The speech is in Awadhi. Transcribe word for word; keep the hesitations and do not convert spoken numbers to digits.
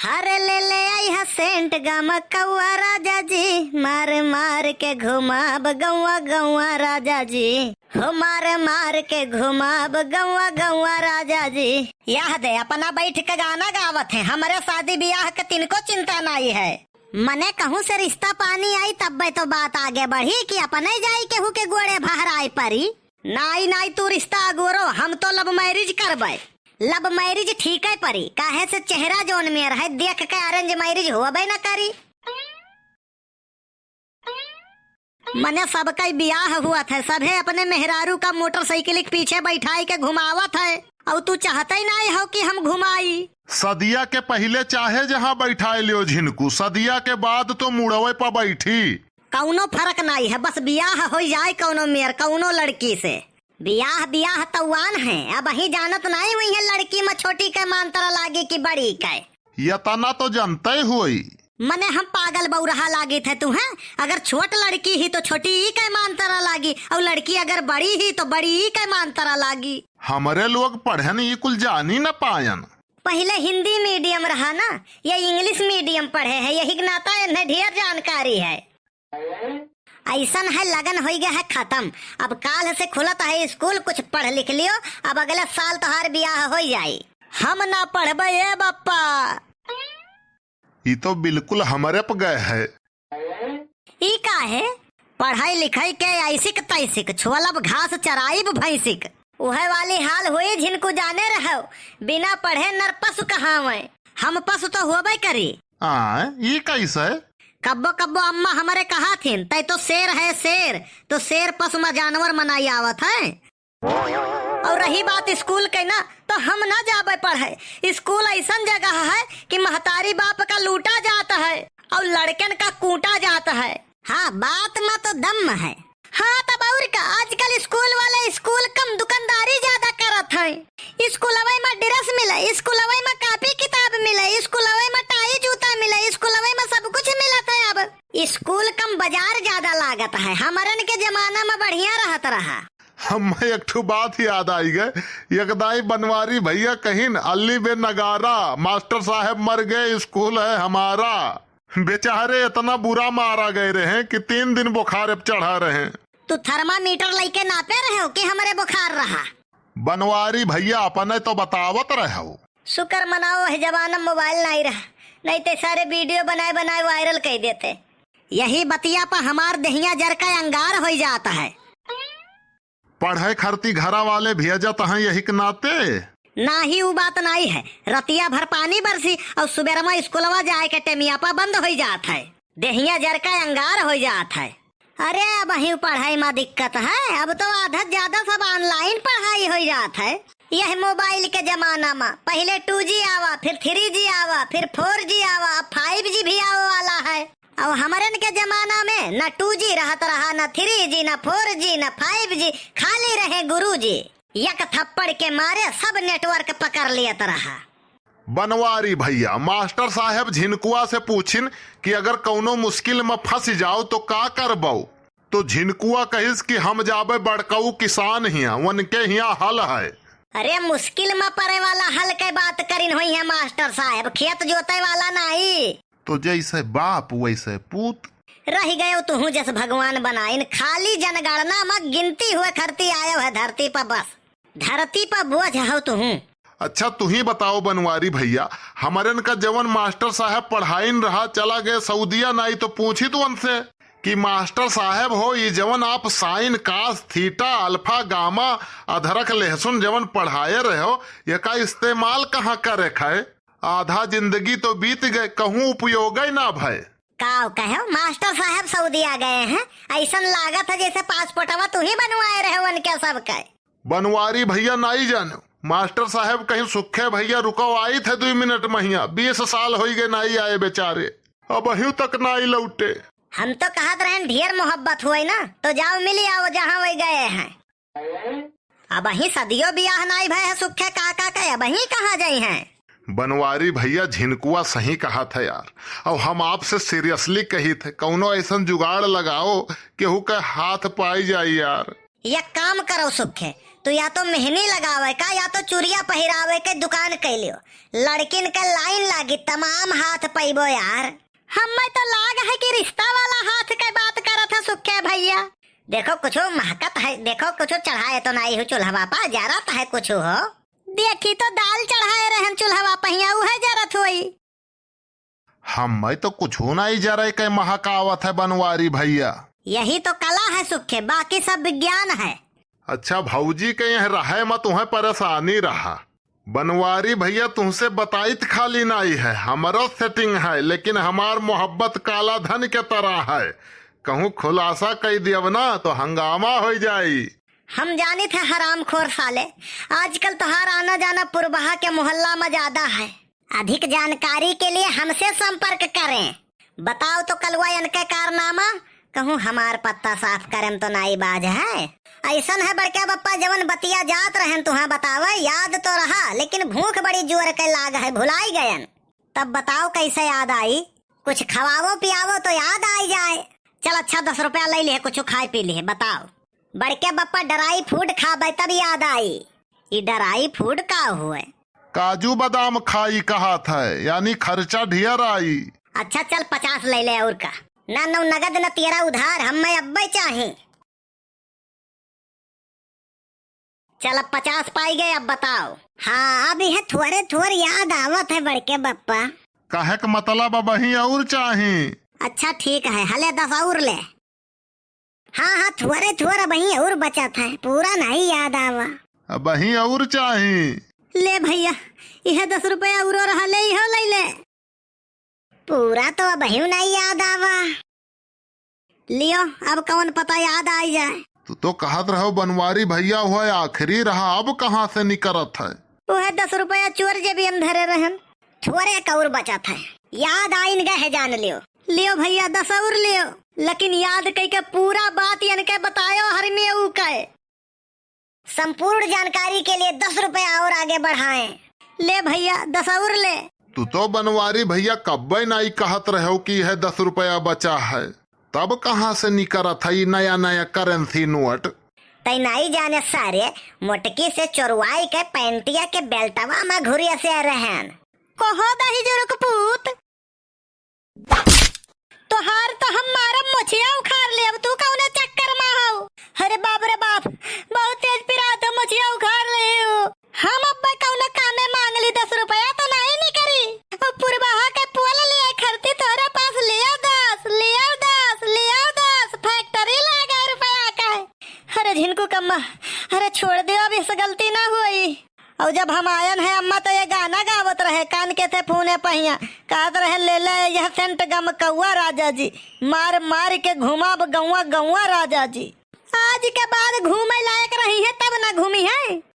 अरे ले ले आई ह सेंट गमकौआ राजा जी, मार मार के घुमाब गौआ गौआ राजा जी, हो मार मार के घुमाब गौआ गौआ राजा जी। यह दे अपना बैठ के गाना गावत है, हमरे शादी ब्याह के तिनको चिंता नाई है। मने कहूँ से रिश्ता पानी आई तब्बे तो बात आगे बढ़ी कि अपने जाई केहू के गोड़े भहराए परी। नाई नाई तू रिश्ता अगोरो, हम तो love marriage करबे। Love marriage ठीके परी, काहे से चेहरा जौन मेर है देख के arrange marriage होबे न करी। मने सबका बियाह हुआ था, सभे अपने मेहरारू का मोटरसाइकिल के पीछे बैठाई के घुमावत है, और तू चाहते ही नाई हो कि हम घुमाई। सदिया के पहिले चाहे जहाँ बैठाए लियो झिनकू, सदिया के बाद तो मुड़वे पर बैठी। कौनो फर्क नाई है, बस बियाह हो जाए कौनो मेर कौनो लड़की से। बियाह बियाह तौआन है, अबहीं जानत नाई हुई है लड़की में छोटी के मानतर लागी कि बड़ी के। यतना तो जनते हुई। मने हम पागल बौरहा लागित है तू, हैं? अगर छोट लड़की ही तो छोटी ही के मानतर लागी, और लड़की अगर बड़ी ही तो बड़ी ही के मानतर लागी। हमरे लोग पढ़न ई कुल जानी न पायन। पहिले हिंदी medium रहा ना, ये English medium पढ़े है, यही के नाता इन्हें ढेर जानकारी है। ऐसन है लगन होई गया है खत्म। अब काल से खुलत है स्कूल, कुछ पढ़ लिख लियो, अब अगले साल तोहार बियाह होई जाई। हम ना पढ़बे ए बप्पा। ई तो बिल्कुल हमरे प गए है। ई का है? पढ़ाई लिखाई के ऐसिक तैसिक, छोलब घास चराइब भैंसिक। उहे वाली हाल होई झिनकू जाने रहो, बिना पढ़े नर पशु कहावे। हम पशु तो होबे करी। आ, ई कैसे? कब्बो कब्बो अम्मा हमरे कहा थिन, "तै तो शेर है शेर, तो शेर पशु मा जानवर मनाई आवत है।" और रही बात स्कूल के ना, तो हम ना जाबे पढ़े। स्कूल ऐसन जगह है कि महतारी बाप का लूटा जात है और लड़कन का कूटा जात है। हाँ, बात मा तो दम है। हाँ, तब और का, आजकल स्कूल वाले स्कूल कम, दुकानदारी ज्यादा करत हैं। स्कूलवे मा dress मिले, स्कूलवे मा कापी किताब मिले, स्कूलवे मा टाई जूता मिले, स्कूलवे मा सब कुछ मिलत है। अब स्कूल कम, बाजार ज्यादा लागत है। हमरन के जमाना मा बढ़िया रहत रहा। हम्मे एक ठो बात याद आई गए, एक दाई बनवारी भैया कहिन, "अल्ली बे नगारा, मास्टर साहब मर गए, स्कूल है हमारा।" बेचारे इतना बुरा मारा गए रहे कि तीन दिन बुखार पे चढ़ा रहे। तू thermometer लइके नापे रहे हो कि हमरे बुखार रहा? बनवारी भैया अपने तो बतावत रहे हो। शुक्र मनाओ है जमाना mobile नाई रहा, नहीं ते सारे video बनाए बनाए viral कर देते। यही बतिया पर हमार देहिया जर का अंगार हो जात है। पढ़े खरती घरा वाले भेजत हैं यही के नाते। नाही, उ बात नाही है। रतिया भर पानी बरसी और सुबेरमा स्कूलवा जाए के टेमिया पर बंद होई जात है। देहिया जर का अंगार होई जात है। अरे, अबहीं पढ़ाई मा दिक्कत है, अब तो आधा ज्यादा सब online पढ़ाई होई जात है। यह mobile के जमाना मा पहिले two G आवा, फिर three G आवा, फिर four G आवा, अब five G भी आवे वाला है। अब हमरन के जमाना में न two G रहत रहा, न three G, न four G, न five G, खाली रहे गुरुजी। एक थप्पड़ के मारे सब network पकड़ लेत रहा। बनवारी भैया, मास्टर साहेब झिनकुआ से पूछिन कि अगर कउनो मुश्किल में फंस जाओ तो का करबो? तो झिनकुआ कहिस कि हम जाबे बड़कऊ किसान हियां, उनके हियां हल है। अरे, मुश्किल में पड़े वाला हल के बात करिन होइहैं मास्टर साहेब, खेत जोते वाला नाहीं। तो जैसे बाप वैसे पूत। रहि गयो तुहूँ जस भगवान बनाइन, खाली जनगणना मा गिनती हुए खरती आयो है धरती पर बस। धरती पर बोझ हो तुहूँ। अच्छा तुहीं बताओ बनवारी भैया, हमरन का जवन मास्टर साहेब पढ़ाइन रहा चला गए सऊदिया, नाहीं तो पूछित उनसे कि मास्टर साहेब हो, ई जवन आप sine, cos, theta, alpha, gamma, अदरक, लहसुन जवन पढ़ाए रहे हो, एका इस्तेमाल कहाँ करे खाए? आधा जिंदगी तो बीत गए, कहूँ उपयोगे ना भए। काव कहो, मास्टर साहेब सऊदिया गए हैं, ऐसन लागत है जैसे पासपोर्टवा तुहीं बनवाए रहे उनके सबके। बनवारी भैया नाहीं जानो, मास्टर साहेब कहिन सुखे भैया रुको, आइत है दुई मिनट महिया, बीस साल होई गए नाहीं आए बेचारे, अबहियों तक नाहीं लौटे। हम तो कहत रहेन ढेर मोहब्बत हुए ना, तो जाओ मिली आओ जहाँ वही गए हैं। अबहीं सदियो बियाह नाहीं भए है सुखे काका के, अबहीं कहाँ जइहैं? बनवारी भैया झिनकुआ सही कहत है यार, और हम आपसे seriously कहित है, कउनो ऐसन जुगाड़ लगाओ, केहू के हाथ पाई जाई यार। एक काम करो सुखे, तू या तो मेहनी लगावे का या तो चुरिया पहिरावे के दुकान कइ लियो। लड़किन के लाइन लागी, तमाम हाथ पइबो यार। हम्मे तो लाग है कि रिश्ता वाला हाथ के बात करत है सुखे भइया। देखो कुछो महकत है, देखो कुछो चढ़ाए तो नाई हो चूल्हवा पा, जरत है कुछो हो। देखी तो दाल चढ़ाए रहन चूल्हवा पहिया, उहे जरत होई। हम्मे तो कुछो नाई जरे के महकावत है बनवारी भइया। यही तो कला है सुखे, बाकी सब विज्ञान है। अच्छा भौजी के यहाँ रहे म तुहें परेशानी रहा। बनवारी भइया तुहसे बताइत खाली नाई है, हमरो setting है, लेकिन हमार मोहब्बत काला धन के तरह है। कहूँ खुलासा कइ दियब ना तो हंगामा होइ जाई। हम जानित है हरामखोर साले, आजकल तोहार आना जाना पुरबहा के मोहल्ला म ज्यादा है। अधिक जानकारी के लिए हमसे संपर्क करें। बताओ तो कलुआ इनके कारनामा, कहूँ हमार पत्ता साफ करेम तो नाई बाज है। अइसन है बड़के बप्पा, जवन बतिया जात रहन तुहाँ बतावे, याद तो रहा, लेकिन भूख बड़ी जोर के लाग है, भुलाई गयन। तब बताओ कइसे याद आई? कुछ खवावो पियावो तो याद आई जाए। चल अच्छा, दस रुपया लइ लिहे, कुछ खाए पी लिहे, बताओ। बड़के बप्पा dry fruit खाबे तब याद आई। ई dry fruit का हुए? काजू बादाम खाई कहत है, यानी खर्चा ढेर आई। अच्छा चल पचास लइ ले और का। ना नौ नगद न तेरा उधार, हम्मे अब्बे चाही। चल अब पचास पाई गए, अब बताओ। हाँ, अब यह थोरे थोर याद आवत है बड़के बप्पा। कहे के मतलब अबहीं और चाही। अच्छा ठीक है, हले दस और ले। हाँ, हाँ, थोरे थोर अबहीं और बचत है, पूरा नाई याद आवा। अबहीं और चाही। ले भइया, यह दस रुपया औरो रहा, ले इहो लइ ले। पूरा तो अबहीं नाई याद आवा। लियो, अब कौन पता याद आई जाए। तू तो कहत रहो बनवारी भइया हुआ आखिरी रहा, अब कहाँ से निकरत है? उहे दस रुपया चोर जेबिया म धरे रहन। थोरे कौर बचत है, याद आइन गए है जान लियो। लियो भइया दस और लियो, लेकिन याद कइके पूरा बात इनके बतायो हरमे ऊ के। संपूर्ण जानकारी के लिए दस रुपया और आगे बढ़ाएं। ले भइया दस और ले। तू तो बनवारी भइया कब्बे नाई कहत रहो कि यह दस रुपया बचा है, तब कहाँ से निकरत है ई नया नया currency नोट? तै नाई जाने सारे, मोटकी से चोरवाई के पैंटिया के बेल्टवा म घुरिया से रहन। कहो दही जुरुक पूत। तोहार तो हम मारब मोछिया उखाड़ लेब, तू कौने चक्कर मा हऊ? अरे बाप रे बाप, बहुत तेज पिरात हो, मोछिया उखाड़ ले हो। हम अब्बे कौनो कामे मांग ली, दस रुपया तो नाई निकरी। और पुरबहा के पोल लिया खरती तोहरा पास लिया दस, लिया दस, लिया दस, factory लागा रुपया का। अरे झिनकू कम्मा, अरे छोड़ दे, अब इस गलती ना होई। और जब हम आयन है अम्मा तो ये गाना गावत रहे, कान के थे फूने पहिया, कहत रहे, "ले ले यह सेंट गम कौआ राजा जी, मार मार के घुमाब गौआ गौआ राजा जी।" आज के बाद घूमे लायक रही है तब ना घूमी है।